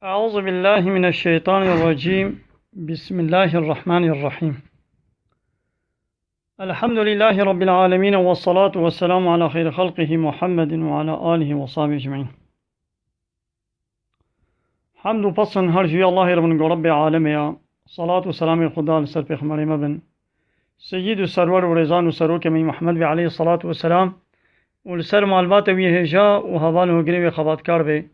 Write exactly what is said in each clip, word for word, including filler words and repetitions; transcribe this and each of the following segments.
أعوذ بالله من الشيطان الرجيم. بسم الله الرحمن الرحيم. الحمد لله رب العالمين، والصلاة والسلام على خير خلقه محمد وعلى آله وصحبه أجمعين. Hemd û pesn her ji wî Allahê re bin ku Rebbê alemê ya. Salat û selamê Xuda li ser Pêxemberê me bin. Seyyid û serwer û rêzan û serokê me Muhammed be aleyhî salatu ve selam û li ser malbata wî hêja û heval û hogirê wê xebatkar be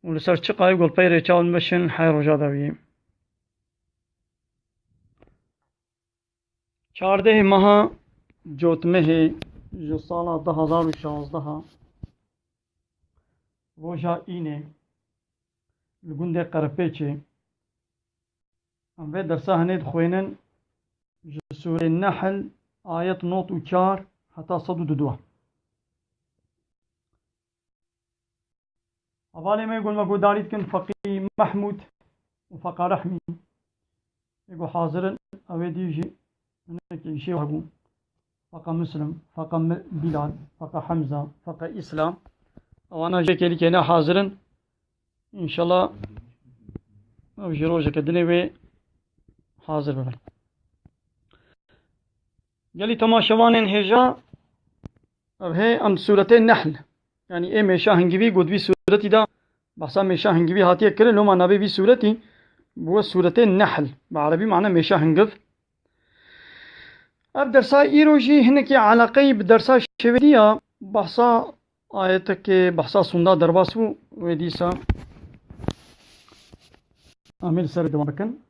û li ser çiqayê ku li pey rêça wan biçin hey roja dawiyê. Çardehê meha Cotmehê ji sala du hazar û şazdeh, roja Înê, li gundê Qerepêçê, em vê dersa hinê dixwênin ji Sûreyê Nehl, ayet nod û çar heta sed û dudu. Hevalê me ku me guhdarî dikin, Feqî Mehmûd û Feqa Rehmî, ê ku hazir in, ew ê dî jî hinekî îşê hebû. Feqa Muslim, Feqa Mi-, Bilal, Feqa Hemza, Feqa Îslam. Ewana jê kêlîkê ne hazir in. Înşallah ew jî rojeke dinê wê hazir bibin. Gelî temaşevanên hêja, ev hê em sûretê Nehl, yanî ê mêşa hingivî, got vî sûretî de behsa mêşa hingivî hatiye kirin, loma navê vî sûretî bûye sûretê Nehl. Bi erebî mane mêşa hingiv. Ev dersa îro jî hinekî eleqeyî bi dersa şevêdî ya, behsa ayetekê, behsa sûnda derbas bû, wê dîsa em ê li ser dewam bikin.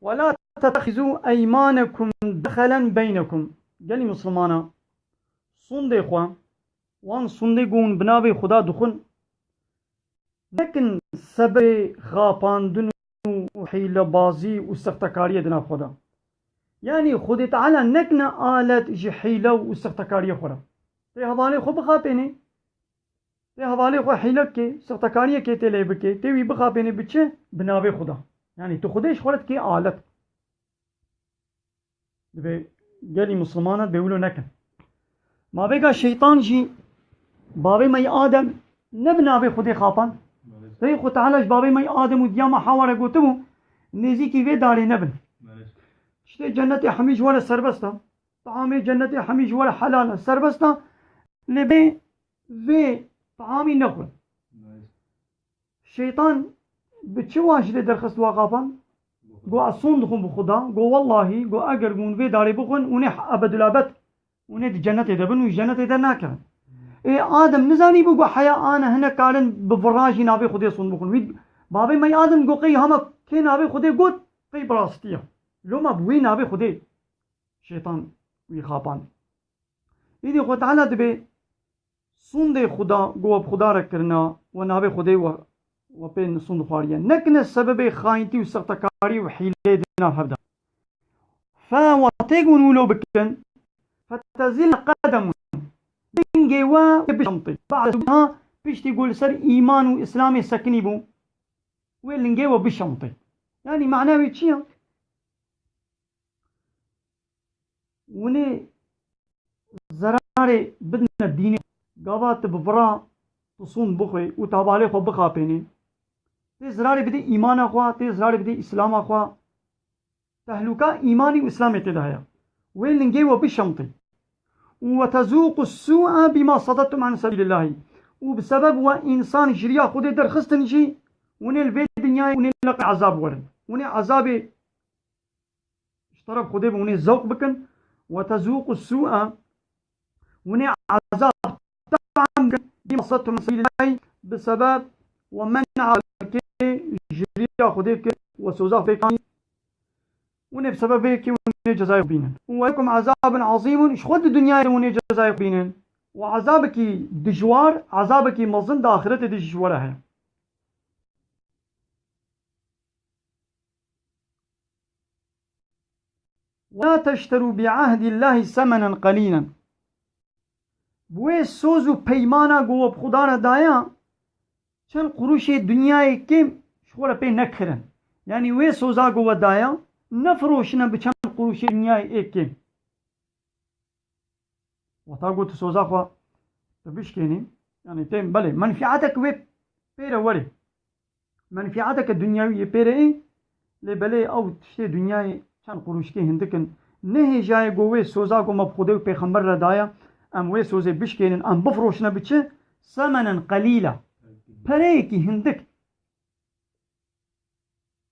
وَلَا تَتَّخِذُوا أَيْمَانَكُمْ دَخَلًا بَيْنَكُمْ. Gelî Mislimana, sûndê xwe, wan sûndê ku hûn bi navê Xuda dixwin, nekin sebebê xapandin û hîlebazî û sextekariyê di nav xwe de. Yanî Xwedê Teala nekine alet ji hîle û sextekariyê xwe re. Tê hevalê xwe bixapênê. Tê hevalê xwe hîle bikê, sextekariyekê tê lê bikê, tê wî bixapênê bi çi? Bi navê Xuda. Yanî tu Xwedê ji xwe re dikê alet. Divê gelî Mislimana divê wilo nekin. Ma vêga şeytan jî bavê me yê Adem ne bi navê Xwedê xapan. Tê Xwe Teala ji bavê me yê Adem û diya me Hawa re gotibû, nêzîkî vê darê nebin. Tiştê cennetê hemî ji we re serbest e. Taamê cennetê hemî ji we re helal e, serbest e. Lê bê vê taamî nexwin. Şeytan bi çi wan ji lê derxist wa xapan? Go ez sûnd dixwim bi Xuda, go wellahî, go eger hûn vê darê bixwin, hûn ê ebedulabed, hûn ê di cennetê de bin û ji cennetê dernakevin. Ê Adem nizanîbû go heya ane hinek karin bi vira jî navê Xwedê sûnd bixwin. Wî bavê me yê Adem go qey hema kê navê Xwedê got, qey bi rastî ye. Loma bi wî navê Xwedê şeytan wî xapan. Îdî Xwe Teala dibê sûndê Xuda ku we bi Xuda re kirina, we navê Xwedê we, we pê sûnd xwariye. Nekine sebebê xayintî û sextekarî û hîleyê di nav hev de. Fe we têk hûn wilo bikin, fetezîl qedemun. Lingê we bişemtê. Ba'de ha piştî ku li ser îman û Îslamê sekinî bû, wê lingê we bişemtê. Yanî mana wê çi ye? Winê zerarê bidine dînê. Gava tu bi vira tu sûnd bixwê û tabalê xwe bixapênê. Tê zerarê bidê îmana xwe, tê zerarê bidê îslama xwe. Tehlûka îmanî û îslamê tê de heye. Wê lingê we bişemtê. Û وَتَذُوقُوا السُّوءَ بِمَا صَدَدتُّمْ عَنْ سَبِيلِ اللّٰهِ. Û bi sebeb we însan ji riya Xwedê derxistin jî, hûn ê li vê dinyayê hûn ê li qey ezab werin. Hûn ê ezabê ji teref Xwedê ve hûn ê zewq bikin. وَتَذُوقُوا السُّوءَ. Hûn ê ezab tam bikin. بِمَا صَدَدتُّمْ عَنْ سَبِيلِ اللّٰهِ. Bi sebeb we men'a kê ji riya Xwedê kir, we soza Xwedê kanî. Hûn ê bi sebebê kê hûn ê cezayê xwe bînin. وَلَكُمْ عَذَابٌ عَظِيمٌ. Ji xwe di dinyayê de hûn ê cezayê xwe bînin. Û ezabekî dijwar, ezabekî mezin di axretê de jî ji we re heye. وَلَا تَشْتَرُوا بِعَهْدِ اللّٰهِ ثَمَنًا قَلِيلًا. Bi wê soz û peymana ku we bi Xuda re daya, çend quruşê dinyayê kêm ji xwe re pê nekirin. Yanî wê soza ku we daya, nefiroşine bi çend quruşê dinyayê ê kêm. Wexta ku tu soza xwe tu bişkênî, yanî têm belê, menfîatek wê pê re werê. menfiateke dinyawî yê pê re ê, lê belê ew tiştê dinyayê çend quruşkê hindik in. Nehêjaye ku wê soza ku me bi Xwedê û Pêxember re daye, em wê sozê bişkênin, em bifroşine bi çi? Semenen qelîla. Pereyekî hindik.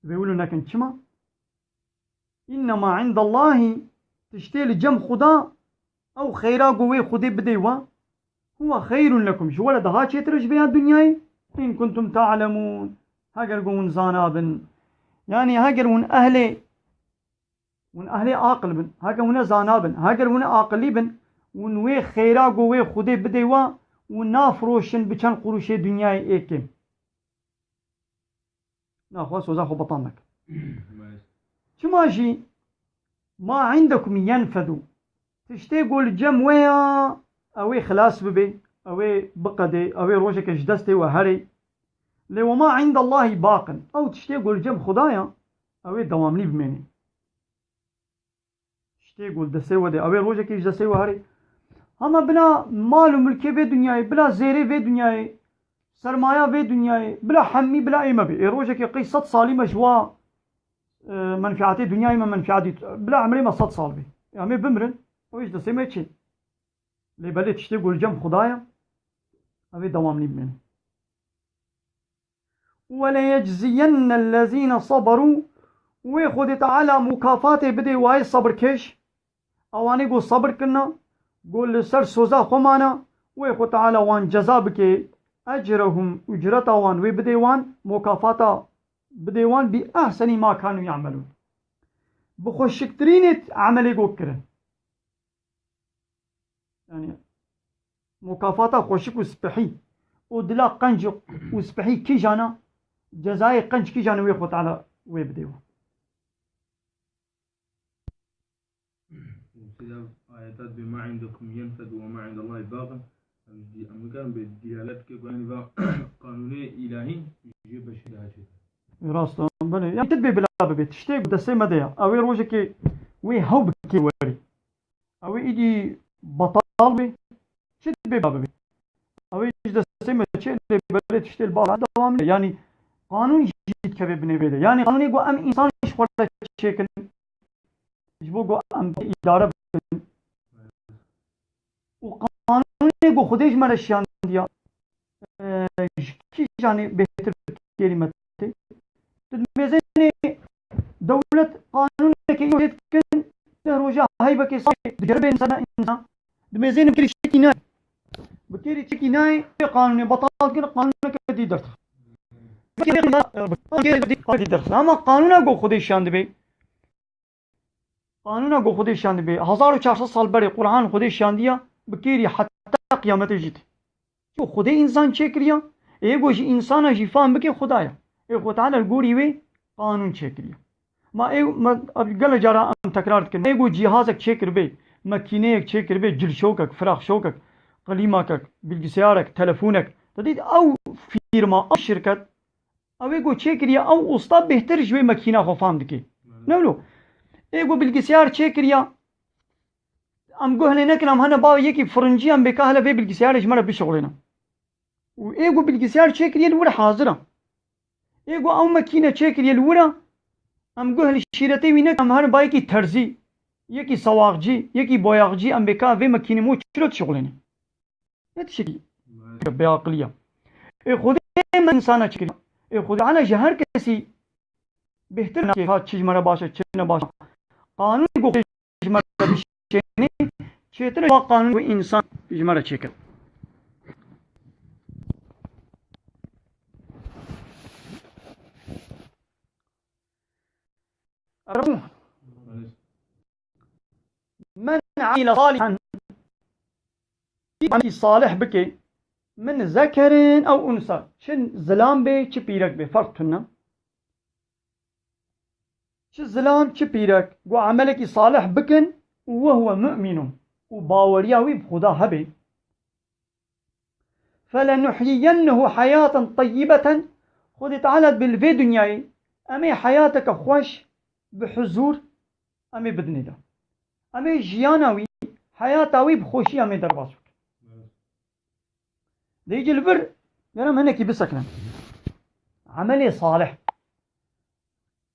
Vê wilo nekin. Çima? Înnema indallahî, tiştê li cem Xuda, ew xeyra ku wê Xwedê bidê we, huwe xeyrun lekum, ji we re daha çêtir e ji vê ya dinyayê, in kuntum ta'lemûn, heger ku hûn zana bin. Yanî heger hûn ehlê, hûn ehlê aqil bin, heger hûn e zana bin, heger hûn e aqilî bin, hûn wê xeyra ku wê Xwedê bidê we, hûn nafiroşin bi çend quruşê dinyayê ê kêm. Naxwe soza xwe betal nekin. Çima jî, ma indekum yenfedu. Tiştê ku li cem we ya, ew ê xilas bibe, ew ê biqedê, ew ê rojeke ji destê we herê. Lê we ma indallahî baqin. Ew tiştê ku li cem Xuda ya, ew ê dewamlî bimêne. Tiştê ku li destê we de, ew ê rojekê ji destê we herê. Hema bila mal û milkê vê dinyayê, bila zêrê vê dinyayê, sermaya vê dinyayê, bila hemî, bila ê me bê. Ê rojekê qey sed salî me ji wa, e, menfiatê dinyayê me menfiatî, bila emrê me sed sal bê. Em ê bimirin, ew ê ji destê me çê. Lê belê tiştê ku li cem Xuda ya, ew ê dewamlî bimêne. Weleyecziyennellezîne saberû, wê Xwedê Teala mukafatê bidê wayê sebirkêş, ewanê ku sebir kirina, ku li ser soza xwe mana, wê Xwedê Teala wan ceza bike, ecrehum, ucreta wan wê bidê wan, mukafata bidê wan, bi ehsenî ma kanû ya'melûn. Bi xweşiktirînê emelê ku kirin. Yani, mukafata xweşik û spehî û dila qenc û spehî kîjan a, cezayê qenc kîjan a wê Xwe Teala wê bidê we. Mesela ayeta dibe ma indekum yenfedu ve ma indallahî baqin. Em dî-, em nikarin bê dîlalet ke ku yanî va qanûnê îlahî jê beşê daha çêtir. Rast e, belê. Ya tu dibê bila bibê. Tiştê destê me de ya. Ew ê rojekê wê hew bikê werî. Ew ê îdî betal bê. Çi dibê bila bibê. Ew ê ji destê me çê lê belê tiştê li bala dewam lê. Yanî qanûn jî dikeve binê vê de. Yanî qanûnê ku em însan ji xwe re çêkin. Ji bo ku em îdare bikin. Û qanûnê ku Xwedê ji me re şiyandiya, e, ji kîjanê bêhtir kêrî me tê? Tu dimêzênê dewlet qanûneke îro dikin, deh roja heybekê sê digeribê ser însan. Dimêzênê bi kêrî çekî nayê. Bi kêrî çekî nayê, vê qanûnê betal dikin, qanûneke dî derdixe. Ama qanûna ku Xwedê şiyandibê, Qanûna ku Xwedê şiyandibê, hezar û çar sed sal berê Qur'an Xwedê şiyandiya, bi kêrî heta qiyametê jî tê. Ço Xwedê însan çêkiriya, ê ku ji însana jî fam bike Xuda ya. Ê Xwe Teala li gorî wê qanûn çêkiriya. Ma ê, me, gele cara em tekrar dikin. Ê ku cîhazek çêkiribê, makîneyek çêkiribê, cilşokek, firaxşokek, qilîmakek, bilgisayarek, telefonek. Te dît ew fîrma, ew şirket, Ew ê ku çêkiriye, ew usta bêhtir ji wê makîna xwe fam dike. Ne wilo? Ê ku bilgisayar çêkiriye, em guh lê nekin, em hene ba yekî firincî, em bêka hele vê bilgisayarê ji me re bişixulêne. Û ê ku bilgisayar çêkiriye li wir hazir e. Ê ku ew makîne çêkiriye li wir e, em guh li şîretê wî nekin, em hene ba yekî terzî, yekî sewaxcî, yekî boyaxcî, em bêka vê makînê mo çiro dişixulêne. Ne tiştekî bêaqilî ye. Ê Xwedê me însana çêkiriye. Ê Xwedê Teala ji her kesî bêhtir nake, ha çi ji me re baş e, çi ne baş e. Qanûnê ku Xwedê ji me re bişênê, çêtir e ji wa qanûnê ku însan ji me re çêkir. Erebû. Men amile salihan, kî salih bike, min zekerin ew unsa, çi zilam bê, çi pîrek bê, ferq tune. Çi zilam, çi pîrek, ku emelekî salih bikin, û we huwe mu'minun, û baweriya wî bi Xuda hebe. فَلَنُحْيِيَنَّهُ حَيَاةً طَيِّبَةً، Xwedê Teala dibê li vê dinyayê em ê heyateke xweş bi huzûr em ê bidinê de. Em ê jiyana wî, heyata wî bi xweşî em ê derbas bikin. Dê îcî li vir, ger em hinekî bisekinin. Emelê salih.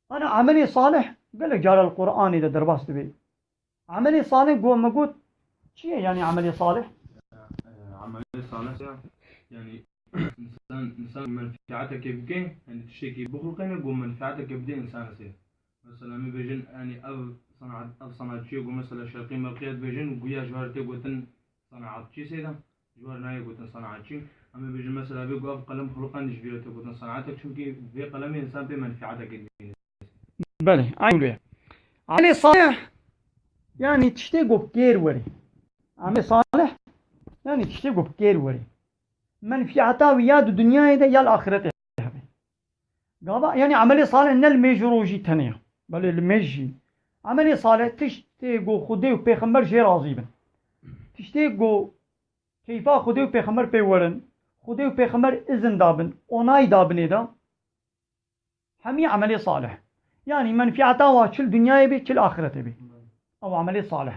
Ana emelê salih gelek cara li Qur'anê de derbas dibe. Emelê salih go me got, çi ye yani emelê salih? Emelê salih ya, yani insan, insan menfaatekê bike, yani tiştekî bixulqene, go menfaatekê bide insana sê. Mesela, em ê bêjin, yani ev sanat, ev sanatçiyê ku mesela şerqî merqî ye dibêjin, guya ji ber tê gotin sanatçî sêda, ji ber nayê gotin sanatçî. Em ê bêjin mesela, bê ku ev qelem xuluqan ji bîr tê gotin sanatek, çimkî vê qelemê insan pê menfîatekê dibîne. Belê, eyn wê. Emelê salih, yani tiştê ku kêr werê. Emelê salih, yani tiştê ku kêr werê. Menfîata wî ya di dinyayê de ya li axiretê hebe. Gava, yani emelê salih ne li mêj û rojî tenê ye. Belê li mêj jî. Emelê salih tiştê ku Xwedê û Pêxember jê razî bin. Tiştê ku keyfa Xwedê û Pêxember pê werin. Xwedê û Pêxember izin dabin, onay dabinê de. Hemî emelê salih. Yani menfîata wa çi li dinyayê bê, çi li axiretê bê. Ew emelê salih.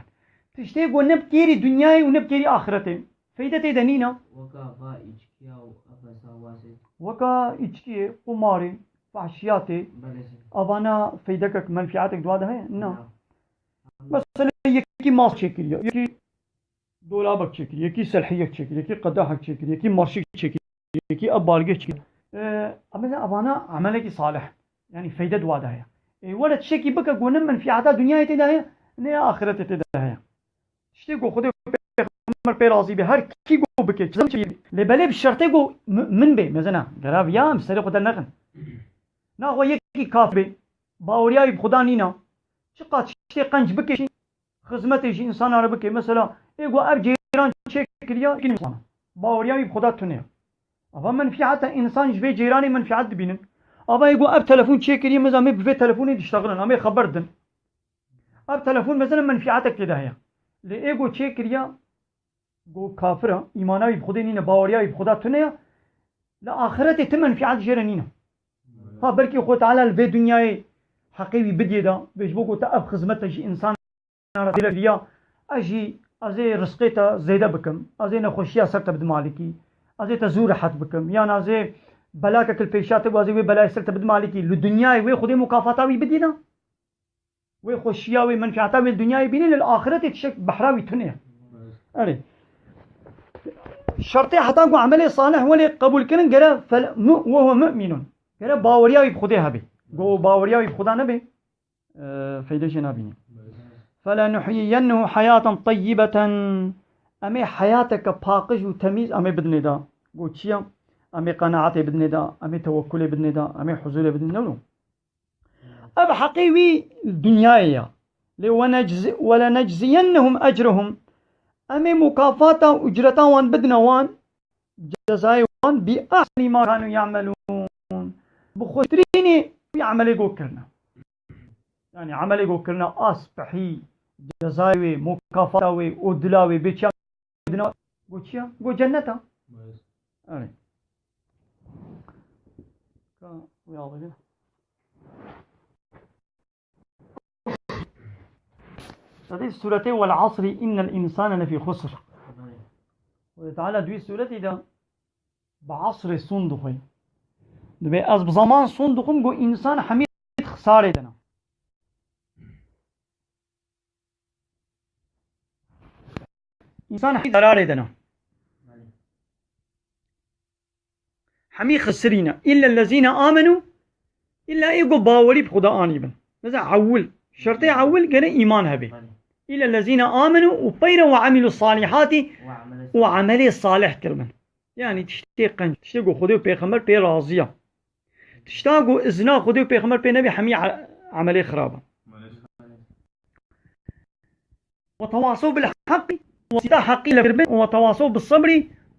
Tiştê ku ne bi kêrî dinyayê û ne bi kêrî axiretê. Feyde tê de nîne. Weka va îçkiya û efesa wasê. Weka îçkiyê, qumarê, fahşiyatê. Belê. Avana feydekek, menfîatek di wa de heye? Na. Na. Mesela yekî mas çêkiriye, yekî dolabek çêkiriye, yekî selhiyek çêkiriye, yekî qedehek çêkiriye, yekî marşik çêkiriye, yekî ev balgeh çêkiriye. Ee, mesela avana emelekî salih. Yani feyde di wa de heye. Ê, were tiştekî bike ku ne menfîata dinyayê tê de heye, ne ya axiretê tê de heye. Tiştê ku Xwedê û Pêxember pê razî be, her kî ku bike, çi çi lê belê bi şertê ku mu'min bê, mezena, gera viya em serê xwe dernexin. Naxwe yekî kafir bê, baweriya wî bi Xweda nîna, çiqas tiştê qenc bike jî, xizmetê ji însana re bike. Mesela, ê ku ev ceyran çêkiriya, kî insana. Baweriya wî bi Xweda tune ye. Ava menfîata însan ji vê ceyranê menfîat dibînin. Ava ê ku ev telefon çêkiriye, meza em ê bi vê telefonê diştexilin, em ê xeber din. Ev telefon mesela menfîatek tê de heye. Lê ê ku çêkiriya, ku kafir e, îmana wî bi Xwedê nîne, baweriya wî bi Xweda tune ye, li axiretê ti menfîat jê re nîne. Ha belkî Xwedê Teala li vê dinyayê heqê wî bidiyê de, vê ji bo ku te ev xizmete ji însan re ya, ez jî, ez ê rizqê te zêde bikim, ez ê nexweşiya ser te bidim alîkî, ez ê te zû rehet bikim, yan ez ê belakek li pêşiya te bû, ez ê wê belayê ser te bidim alîkî, li dinyayê wê Xwedê mukafata wî bidî de. Wê xweşiya wê, menfîata wê li dinyayê bînî, lê li axiretê tiştek behra wî tune ye. Erê. Şertê heta ku emelê salih welê qebûlkirin gere fel-, mu-, we huwe mu'minun. Gere baweriya wî bi Xwedê hebe. Ku baweriya wî bi Xweda nebe, e, feyde jê nabînî. Felenuhyiyennehu hayaten teyyibeten. Em ê heyateke paqij û temîz em ê bidinê de. Got çi ye? Em ê qenaetê bidinê de, em ê tewekkulê bidinê de, em ê huzûrê bidinê de. Ev heqê wî dinyayê ye. Lê weneczi-, welenecziyennehum ecrehum. Em ê mukafata û ucreta wan bidine wan, cezayê wan bi ahseni ma kanu ya'melun. Bi xweştirînê wî emelê got kirine. Yani emelê got kirine a spehî, cezayê wê, mukafata wê, odila wê, bê çiya dina, got çiya? Got cenneta. Evet. Ka, wî avêre. Sedî sûretê Wel Asrî innel însane lefî xusr. Xwedê Teala di wî sûretî de bi asrê sûn dixwe. Dibê ez bi zeman sûn dixwim, got însan hemî di xisarê de ne. Însan hemî zerarê de ne. Hemî xisirî ne. Îlle lezîne amenu, îlla ê ku bawerî bi Xuda anî bin. Mesela ewil. Şertê ewil gere îman hebe. Îlle lezîne amenu û peyre ve emîlu salîhatî û emelê salih kiribin. Yani tiştê qenc, tiştê ku Xwedê û Pêxember pê razî ya. Tişta ku izna Xwedê û Pêxember pê nebî hemî e-, emelê xirab e. وتواصوا بالحق، wesiyeta heqî levkiribin, وتواصوا بالصبر،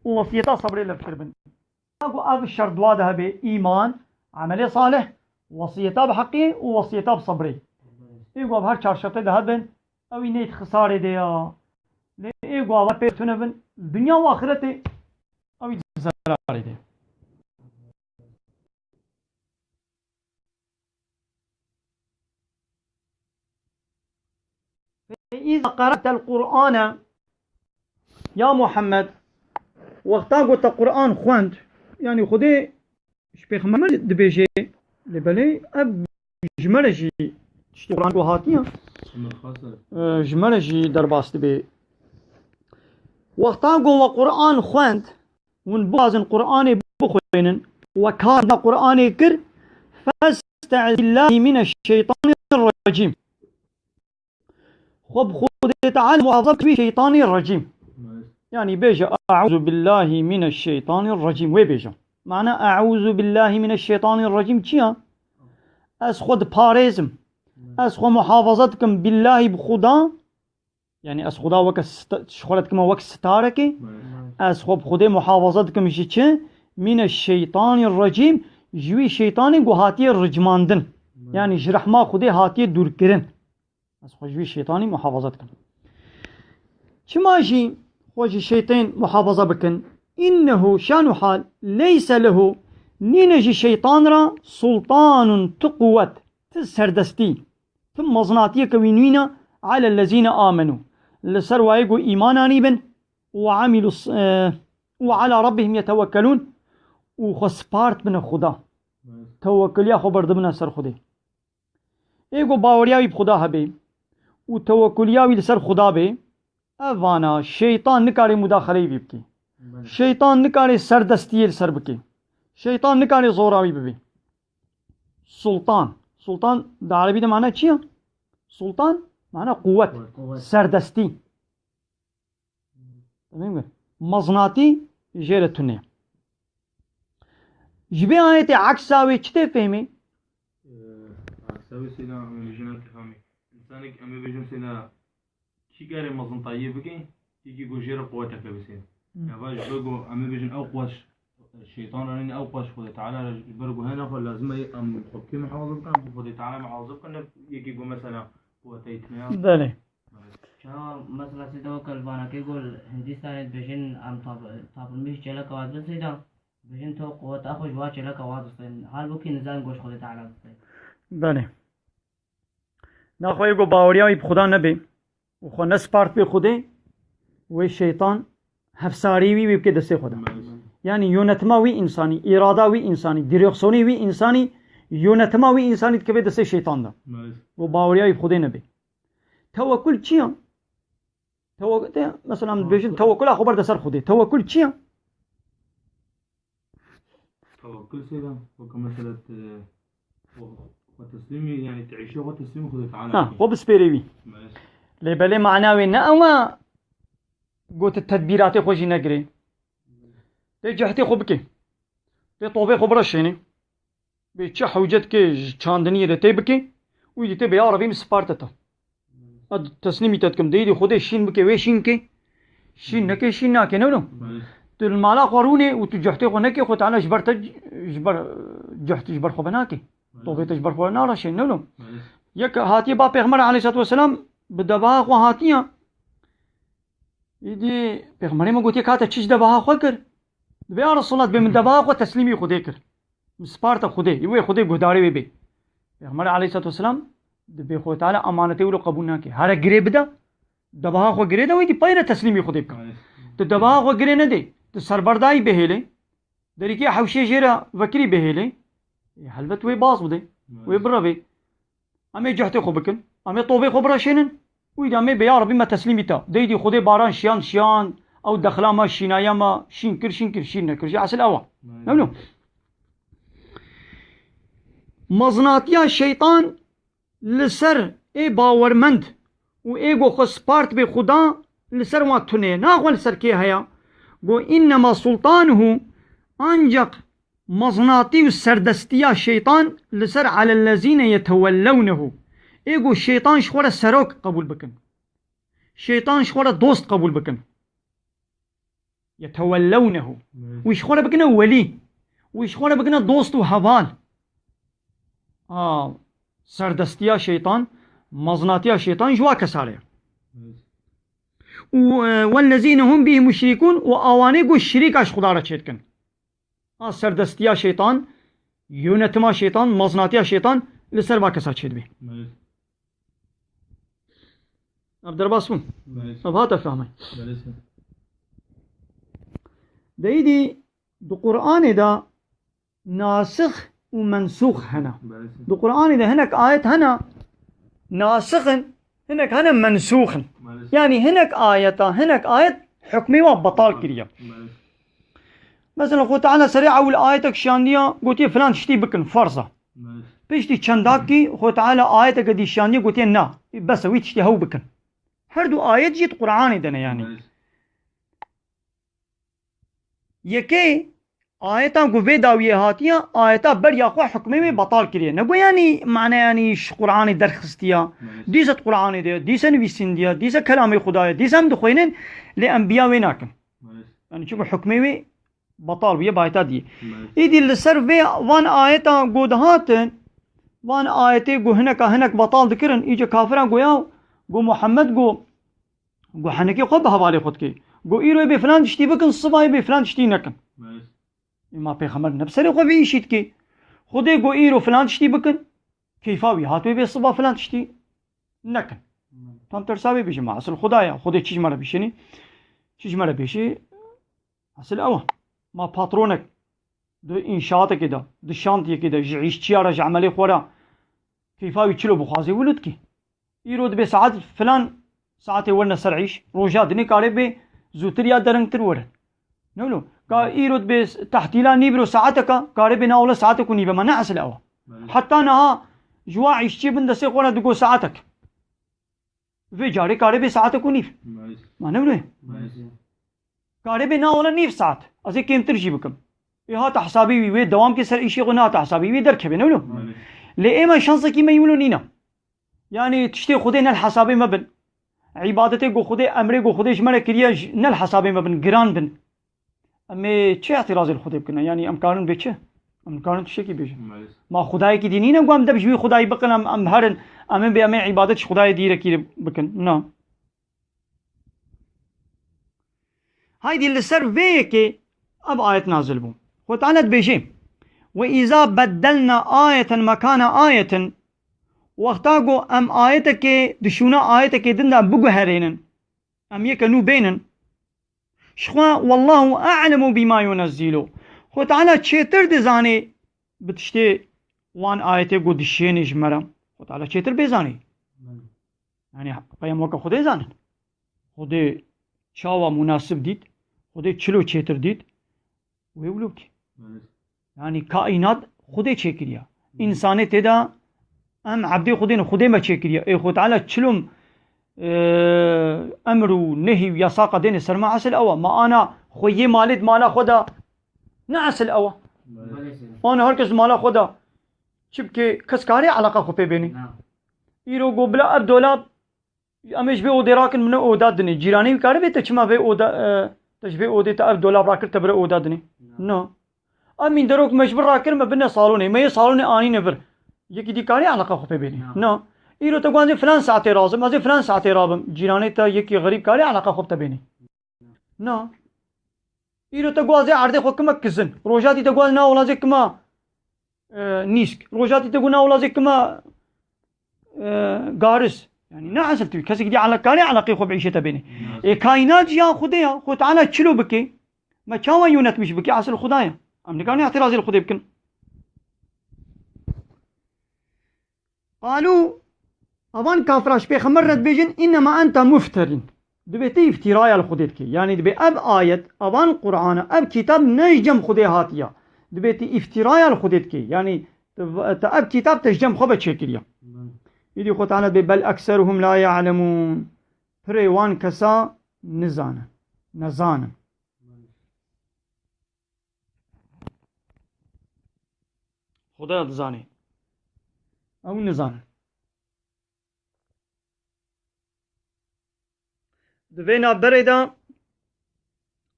û wesiyeta sebrê levkiribin. Ku ev şert dua de hebe, îman, emelê salih, wesiyeta bi heqî û wesiyeta bi sebrê. Ê ku ev her çar şertê de hebin, ew î neyt xisarê de ya. Lê ê ku ev pê tune bin, dinya û axiretê, ew î zerarê de. فإذا قرأت القرآن يا محمد، wexta ku te Quran xwend, yani Xwedê ji pêxember dibêje, lê belê ev ji me re jî tiştê Quran ku hatiye, e, ji me re jî derbas dibe. Wexta ku we Quran xwend, hûn bixwazin Quranê bixwînin, we kar da Quranê kir, festeiz billahi mineşşeytanirracîm. Xwe bi Xwedê Teala muhafaza bike wî şeytanî recîm. Yanî bêje, "Eûzu billahi mineşşeytanirracîm." Wê bêje. Mana, "Eûzu billahi mineşşeytanirracîm" çi ya? Ez xwe diparêzim. Ez xwe muhafaza dikim billahi bi Xuda. Yanî ez Xuda weke sta-, ji xwe re dikime wek starekê. Ez xwe bi Xwedê muhafaza dikim ji çi? Mineşşeytanirracîm, ji wî şeytanê ku hatiye ricmandin. Yanî ji rehma Xwedê hatiye dûrkirin. Ez xwe ji wî şeytanî muhafaza dikim. Çima jî xwe ji şeytên muhafaza bikin? Înnehu, şan û hal, leyse lehu, nîne ji şeytan re sultanun, tu quwet, tu serdestî, tu mezinatiyeke wî nîne, alellezîne amenû, li ser wayê ku îman anîbin, û amîlû s-, e, û ala rabbihim yetewekkelûn, û xwe spart bine Xuda. Tewekkuliya xwe berdibine ser Xwedê. Ê ku baweriya wî bi Xuda hebe û tewekkuliya wî li ser Xuda be, ev vana şeytan nikare mudaxeleyê wî bike. Belê. Şeytan nikare serdestiyê li ser bike. Şeytan nikare zora wî bibe. Sultan. Sultan di erebî de mana çi ye? Sultan mana quwet, Quwet. serdestî. Demê min, mezinatî jê re tune. Ji vê ayetê eksa wê çi tê fehmî? Ee, eksa wê seyda em ê bêjin ki fehmî. Însanek em ê bêjin seyda kî kare mezintayiyê bike, yekî ku jê re quweteke bise. Hmm. Eva ji bo ku em ê bêjin ew quwet Şeytan re nîne ew quwet Xwedê Teala re ji ber ku hene xwe lazim e em xwe bi kê muhafaza bikin, em xwe Xwedê Teala muhafaza bikin, ne yekî ku mesela quwetê tune ya. Belê. Çawa mesela seyda weke li vanakê ku li Hindistanê dibêjin em tap-, tapilmiş çêleka wan dibin seyda, dibêjin to quweta xwe ji wan çêleka wan distên. Halbûkî nizan ku ji Xwedê Teala distên. Belê. Naxwe yê ku baweriya wî bi Xuda nebe û xwe nespart bê Xwedê, wê şeytan hevsarî wî wî bike destê xwe de. Belê. Yanî yönetima wî însanî, îrada wî însanî, direksiyonê wî însanî, yönetima wî însanî dikeve destê şeytan de. Belê. Û baweriya wî bi Xwedê nebe. Tewekkul çi ye? Tewe-, te, mesela, em dibêjin, Tewekkul. Tewekkula xwe berde ser Xwedê. Tewekkul çi ye? Tewekkul seyda, weke mesela te, xwe, xwe teslîmî, yani te îşê xwe teslîmî Xwedê Teala Ha, bikî. Xwe bispêrê wî. Belê. Lê belê mana wê ne ew e, got tedbîratê xwe jî negirê. Tê cehdê xwe bikê. Tê tovê xwe bireşênê. Bê çi hewcet ke ji çandiniyê de tê bike, wî dî tê bê ya Rebî min sparte te. Ez teslîmî te dikim. Deyî dî Xwedê şîn bike, wê şîn ke. Şîn neke, şîn nake, ne wilo? Belê. Tu li mala xwe rûnê û tu cuhtê xwe nekê, xwe Teala ji ber te, ji ber, cuht ji ber xwe venake. Belê. Tovê te ji ber xwe nareşê, ne wilo? Belê. Yek hatiye ba Pêxember aleyhissalatu vesselam bi devaha xwe hatiye. Îdî Pêxemberê me gotiye, ka te çi ji devaha xwe kir? Dibê, ya Resulallah, dibê min devaha xwe teslîmî Xwedê kir. Min sparte Xwedê, wê Xwedê guhdarê wê bê. Pêxember aleyhissalatu vesselam dibê Xwedê Teala emanetê wilo qebûl nake. Here girê bide, devaha xwe girê de, wê dî peyre teslîmî Xwedê bike. Tu devaha xwe girê nedê, tu serberdayî bihêlê, derîkê hewşê jê re vekirî bihêlê, ê, helbet wê baz bidê, wê birevê. Em ê cehdê xwe bikin. Em ê tovê xwe bireşênin. Wî de em ê bê ya Rebî me teslîmî te. Deydî Xwedê baran şiyan şiyan. Ew dexla me şînaya me şîn kir, şîn kir, şîn nekir. Jî esil ew e. Memnûn. Mezinatiya şeytan li ser ê bawermend û ê ku xwe spart bê Xuda li ser wan tune. Naxwe li ser kê heye? Go, "Innema sultanuhu", ancak mezinatî û serdestiya şeytan li ser alellezîne yetewellewnehu. Ê ku şeytan ji xwe re serok qebûl bikin. Şeytan ji xwe re dost qebûl bikin. Yetewellewnehu. Evet. Wî ji xwe re bikine welî. Wî ji xwe re bikine dost û heval. A, serdestiya şeytan, mezinatiya şeytan ji wa kesa re ye. Evet. Û, e, "Wellezîne hum bîhî muşrîkûn", û awanê ku şirîka ji Xuda re çêdikin. A serdestiya şeytan, yönetima şeytan, mezinatiya şeytan li ser va kesa çêdibê. Evet. Ev derbas bûn. Evet. Ev hate fehmay. Evet. Deyî dî di Qur'anê de nasix û mensûx hene. Di Qur'anê de hinek ayet hene nasix in, hinek hene mensûx in. Yanî hinek ayeta, hinek ayet hukmê wan betal kiriye. Mesela Xwe Teala serê ewil ayetek şandiya, gotiye filan tiştî bikin, farz e. Piştî çendakî Xwe Teala ayeteke dî şandiye, gotiye na, bes e, wî tiştî hew bikin. Her du ayet jî di Qur'anê de ne yanî. Yekê ayetan ku vê dawiyê hatiye, ayeta ber ya xwe hukmê wê betal kiriye. Nego yanî mane yanî ji Qur'anê derxistiye. Dîse di Qur'anê de, dîse nivîsîndiye, dîse kelamê Xuda ye, dîse em dixwînin, lê enbiya wê nakin. Yanî çunku hukmê wê betal bûye, bi ayeta diyê. Îdî li ser vê van ayeta ku dihatin, van ayetê ku hineka hinek betal dikirin, îce kafiran goya, ku Muhammed ku Got, henekê xwe bi hevalê xwe dikê. Got, îro ê bê filan tiştî bikin, sibayê bê filan tiştî nekin. Belê. Ê, ma pêxember ne bi serê xwe vê îşî dikê. Xwedê got, îro filan tiştî bikin. Keyfa wî hat wê bê siba filan tiştî nekin. Belê. Tam tersa wê bêje, ma esil Xuda ya. Xwedê çi ji me re bişênî? Çi ji me re bêjê? Esil ew e. Ma patronek di înşaatekê de, di şantiyekê de, ji îşçiya re, ji emelê xwe re, keyfa wî çilo bixwazê wilo dikê. Îro dibê saet filan saetê werine ser îş, roja dinê karê bê zûtir ya deringtir werin. Ne wilo? Ka îro dibê s-, tehtîla nîvro saeteka, karê bê na wile saetek û nîve, ma ne esil ew e. Belê. Heta niha ji wa îşçiyê bin destê xwe re digo saetek. Vê carê karê bê saetek û nîv. Belê. Ma ne wilo? Belê. Karê bê na wile nîv saet. Ez ê kêmtir jî bikim. Ê hate hesabê wî, wê dewam ke ser îşê xwe, nehate hesabê wî derkeve, ne wilo? Belê. Lê ême şansekî me yî wilo nîne. Yanî tiştê Xwedê ne li hesabê me bin. Îbadetê ku Xwedê, emrê ku Xwedê ji me re kiriye, ji, ne li hesabê me bin, giran bin. Em ê çi îtirazê li Xwedê bikin? Yanî em karin bê çi? Em karin tiştekî bêjin. Maalesef. Ma Xwedayekî dî nîne ku em deb ji wî Xwedayî bikin, em, em herin, em ê bê em ê îbadet ji Xwedayê dîrekî bikin. Na. Haydî li ser vê yekê ev ayet nazil bû. Xwe Teala dibêje, "Ve îza beddelna ayeten mekana ayetin." Wexta ku em ayetekê di şûna ayetekê din de biguherênin, em yeke nû bênin, ji xwe, "Wallahu a'lemu bima yunezzilu." Xwe Teala çêtir dizanê bi tiştê wan ayetê ku dişênê ji me re. Xwe Teala çêtir bê zanî. Yanî, qey em weke Xwedê zanin? Xwedê çawa munasib dît? Xwedê çilo çêtir dît? Wê wilo bikî. Yanî, kaînat Xwedê çêkiriye. Însanê tê de em ebdê Xwedê ne, Xwedê me çêkiriye. Ê Xwe Teala çilo, e, emr û nehî û yasaqa dêne ser me, esil ew e. Me ana xwe yê malê di mala xwe de ne esil ew e. Belê. Ana her kes di mala xwe de çi bike, kes karê eleqa xwe pê bênî? Na. Îro got, bila ev dolab Em ê ji vê odê rakin, min ê oda dinê. Cîranê wî karibe te çima vê oda, e, te ji vê odê te ev dolab rakir te bire oda dinê? Na. Na. Ev mînderok me ji vir rakir me bine salonê. Me yê salonê anîne vir. Yekî dî karê eleqa xwe pê bênê? Na. Na. Îro te got ez ê filan saetê razim, ez ê filan saetê rabim. Cîranê te yekî xerîb karê eleqa xwe bi te bênê? Na. Îro te got ez ê erdê xwe kime kizin. Roja dî te got ez na wila ez ê kime, e, nîsk. Roja dî te got na wila ez ê kime, e, garis. Yanî ne esil tu. Kesekî dî ele-, karê eleqê xwe bi îşê te bênê. Na. Ê kaînat jî ya Xwedê ya. Xwe Teala çilo bike. Me çawa yönetmiş bike? Esil Xuda ya. Em nikarin îtirazê li Xwedê bikin. Qalû, evan kafira ji pêxember re dibêjin, "Înnema ente mufterîn." Dibê tu îftîraya li Xwedê dikî. Yanî dibê ev ayet, evan Qur'ana, ev kitab ne ji cem Xwedê hatiye. Dibê tu îftîraya li Xwedê dikî. Yanî tu, tu ev kitab te ji cem xwe ve çêkiriye. Îdî Xwe Teala dibê, "Bel ekseruhum la ya'lemûn." Pirê wan kesa nizanin. Nezanin. Xwedaya dizanê. Ew nizanin. Di vê navberê de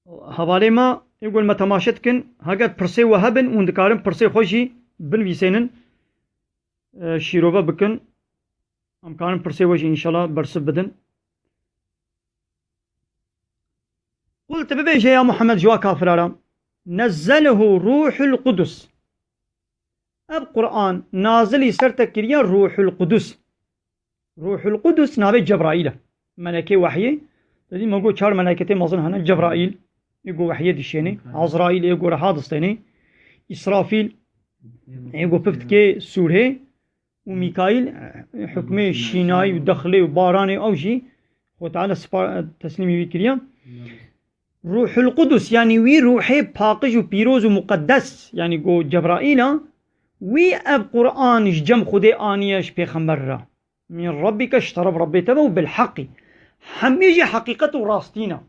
hevalê me, ê ku me temaşe dikin, heger pirsê we hebin, hûn dikarin pirsê xwe jî binivîsênin, e, şîrove bikin. Em karin pirsê we jî înşallah bersiv bidin. Qul, tu bibêje ya Muhammed ji wa kafira re, "Nezzelehu Ruhul Qudus." Ev Qur'an nazilî ser te kiriye Ruhul Qudus. Ruhul Qudus navê Cebraîl e. Melekê wehyê. Te dî me got çar meleketê mezin hene. Cebraîl, ê ku wehyê dişênê. Azraîl, ê ku reha distênê. Îsrafîl, ê ku pif dike sûrê, û Mîkaîl, e, hukmê şînayî û dexlê û baranê ew jî Xwedê Teala spa-, teslîmî wî kiriye. Ruhul Qudus, yanî wî ruhê paqij û pîroz û muqeddes, yanî go Cebraîl a, wî ev Quran ji cem Xwedê aniye ji pêxember re. Min Rabbike, ji teref Rabbê te ve û bil heqî. Hemî jî heqîqet û rastî ne.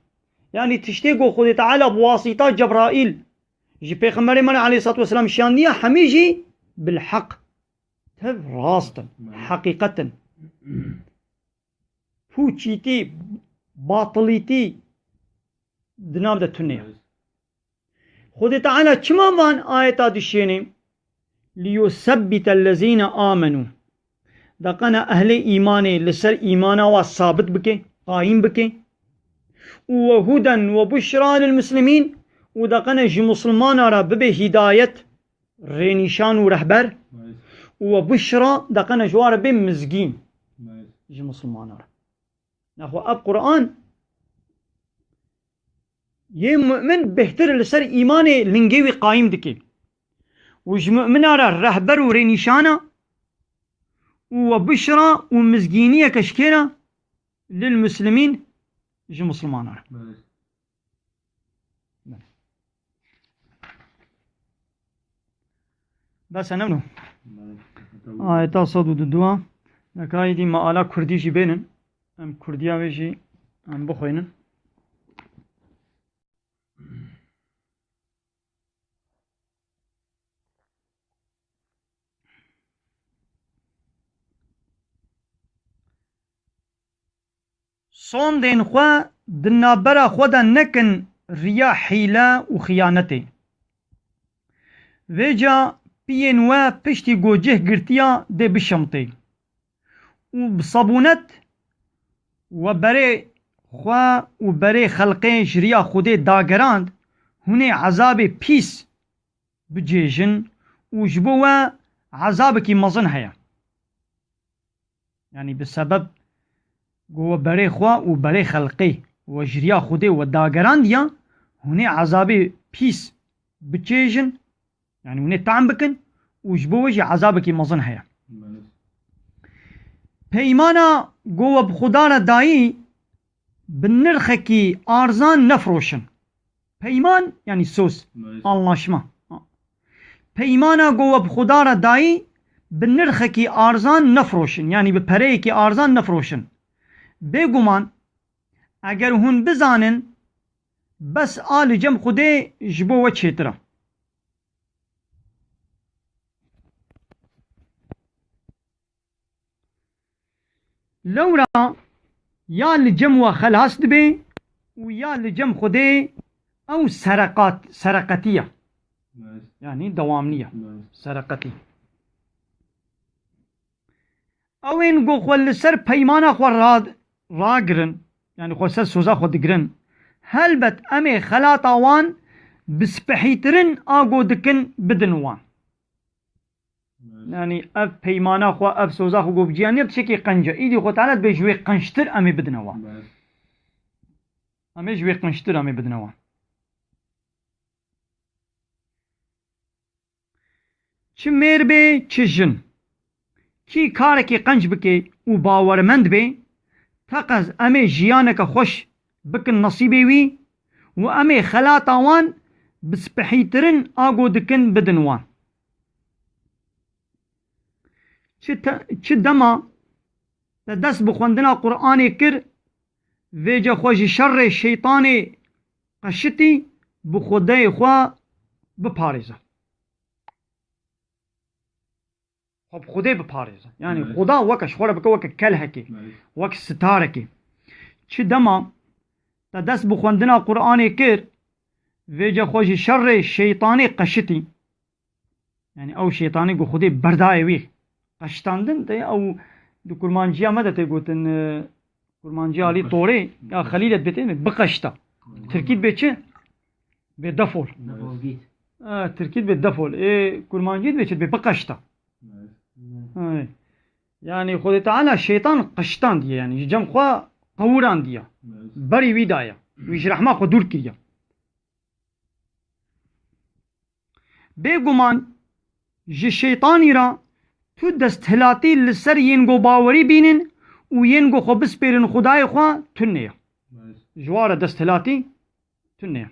Yanî tiştê ku Xwedê Teala bi wasîta Cebraîl ji Pêxemberê me re aleyhissalatu vesselam şiyandiye, hemî jî bil heq. Tev rast in, heqîqet in. Pûçîtî, batilîtî di nav de tune ye. Xwedê Teala çima van ayeta dişêne? Liyusebbitellezîne amenû. Deqene ehlê îmanê li ser îmana wa sabit bike, qayîm bike. Û we huden we buşra lil muslimîn. Û deqene ji musulmana re bibe hîdayet, rênîşan û rehber. Û we buşra deqene ji wa re bê mizgîn ji musulmana re. Nexwe ev Quran yê mu'min bêhtir li ser îmanê lingê wî qayîm dike. Û ji mu'mina re rehber û rênîşana û we bişra û mizgîniyeke ji kê re? Lil muslimîn, ji musulmana re. Bes e, ne bû? Ayeta sed û du dua. Neka êdî me ala kurdî jî bênin. Em kurdiya wê jî em bixwînin. Sondên xwe di navbera xwe de nekin riya, hîle û xiyanetê. Vêca piyên we piştî ku cih girtiya dê bişemtê. Û bi sebûnet we berê xwe û berê xelqê ji riya Xwedê dagerand, hûn ê ezabê pîs bicêjin û ji bo we ezabekî mezin heye. Yanî bi sebeb ku we berê xwe û berê xelqê we ji riya Xwedê we dagerandiya, hûn ê ezabê pîs bicêjin, yanî hûn ê tam bikin û ji bo we jî ezabekî mezin heye. Peymana ku we bi Xuda re dayî, bi nirxekî arzan nefiroşin. Peyman, yanî söz, anlaşma. Peymana ku we bi Xuda re dayî, bi nirxekî arzan nefiroşin, yanî bi pereyekî arzan nefiroşin. Bêguman, eger hûn bizanin, bes a li cem Xwedê ji bo we çêtir e. Lewra ya li cem we xelas dibe û ya li cem Xwedê ew sereqat, sereqetî ye. Yanî dewamlî ye. Sereqetî. Ew ên ku xwe li ser peymana xwe rad-, ragirin, yanî xwe ser soza xwe digirin, helbet em ê xelata wan bi spehîtirin a ku dikin bidin wan. Yanî ev peymana xwe, ev soza xwe ku bi cî ya niya tiştekî qenc e. Îdî Xwe Teala dibê ji wê qenctir em ê bidine wan. Em ê ji wê qenctir em ê bidine wan. Çi mêr bê, çi jin. Kî karekî qenc bike û bawermend bê, teqez em ê jiyaneke xweş bikin nesîbê wî û em ê xelata wan bi spehîtirin a ku dikin bidin wan. Çi te-, çi dema te dest bi xwendina Qur'anê kir, vêce xwe ji şerê şeytanê qeşitî, bi Xwedê xwe biparêze. Xwe bi Xwedê biparêze. Yanî Xweda weke, ji xwe re bike weke kelhekê, wek sitarekê. Çi dema te dest bi xwendina Qur'anê kir, vêce xwe ji şerê şeytanê qeşitî. Yanî ew şeytanê ku Xwedê berdayê wî qeştandin, te ew di kurmanciya me de tê gotin, e, kurmanciya Alî Torê, ya Xelîl et bê tê mi? Biqeşta. Tirkî bê çi? Bê defol. Defol git. E, Tirkî bê defol. Ê kurmancî bê çi? Bê biqeşta. Ay. Yanî Xwedê Teala şeytan qeştandiye, yanî ji cem xwe qewirandiye. Berî wî daye. Wî ji rehma xwe dûr kiriye. Bêguman ji şeytanî re tu desthilatî li ser yên ku bawerî bînin û yên ku xwe bispêrin Xwedayê xwe tune ye. Ji wan re desthilatî tune ye.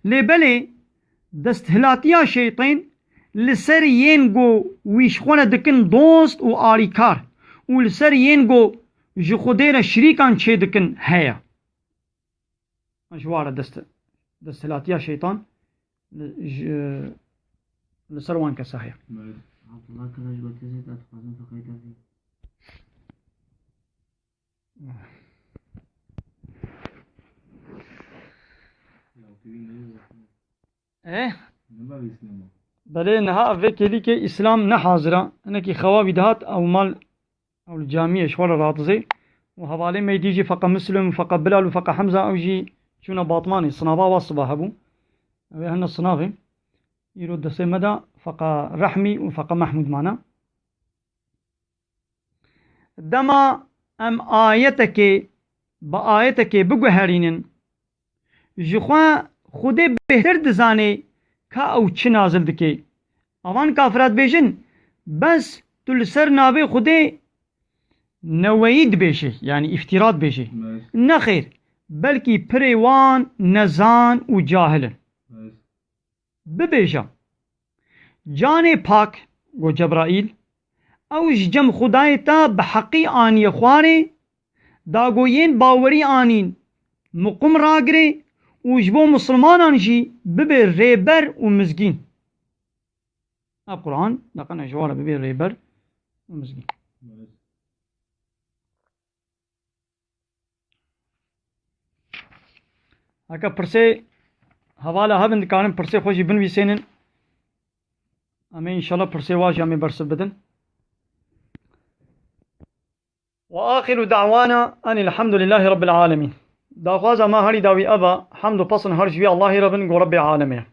Lê belê desthilatiya şeytên li ser yên ku wî ji xwe re dikin dost û alîkar û li ser yên ku ji Xwedê re şirîkan çêdikin heye. Ji wan re dest, desthilatiya şeytan li, ji, li ser wan kesa heye. Abdullah Kılıç Gotez'e de dixwazim feqî dervî. Eh? Belê niha ev vê kêlîkê Îslam ne hazir e. Hinekî xewa wî dihat ew mal ew li camiyê ji xwe re radizê. Û hevalê me dî jî feqe Muslim û feqe Bilal û feqe Hemza ew jî çûne Batmanê. Sinava wa siba hebû. Ew ê hene sinavê. Îro destê me de feqe Rehmî û feqe Mehmûd mane. Dema em ayetekê bi ayetekê biguherînin, ji xwe Xwedê bêhtir dizanê ka ew çi nazil dike. Evan kafira dibêjin, bes tu li ser navê Xwedê neweyî dibêjî, yanî îftîra dibêjî. Nexêr, belkî pirê wan nezan û cahil in. Bibêje, canê pak, got Cebraîl, ew ji cem Xwedayê te bi heqî aniye xwarê, da ku yên bawerî anîn miqum ragirê û ji bo misilmanan jî bibe rêber û mizgîn. Ev Quran, daqene ji wan re bibe rêber û mizgîn. Heke pirsê hevala hebin, dikarin pirsê xwe jî binivîsênin. Em ê înşallah pirsê wa jî em ê bersiv bidin. Ve axiru da'wana enil hamdulillahî rabbil alemin. Daxwaza me herî dawî ev e, hemd û pesn her ji wî Allahî re bin, go Rebbê alemê.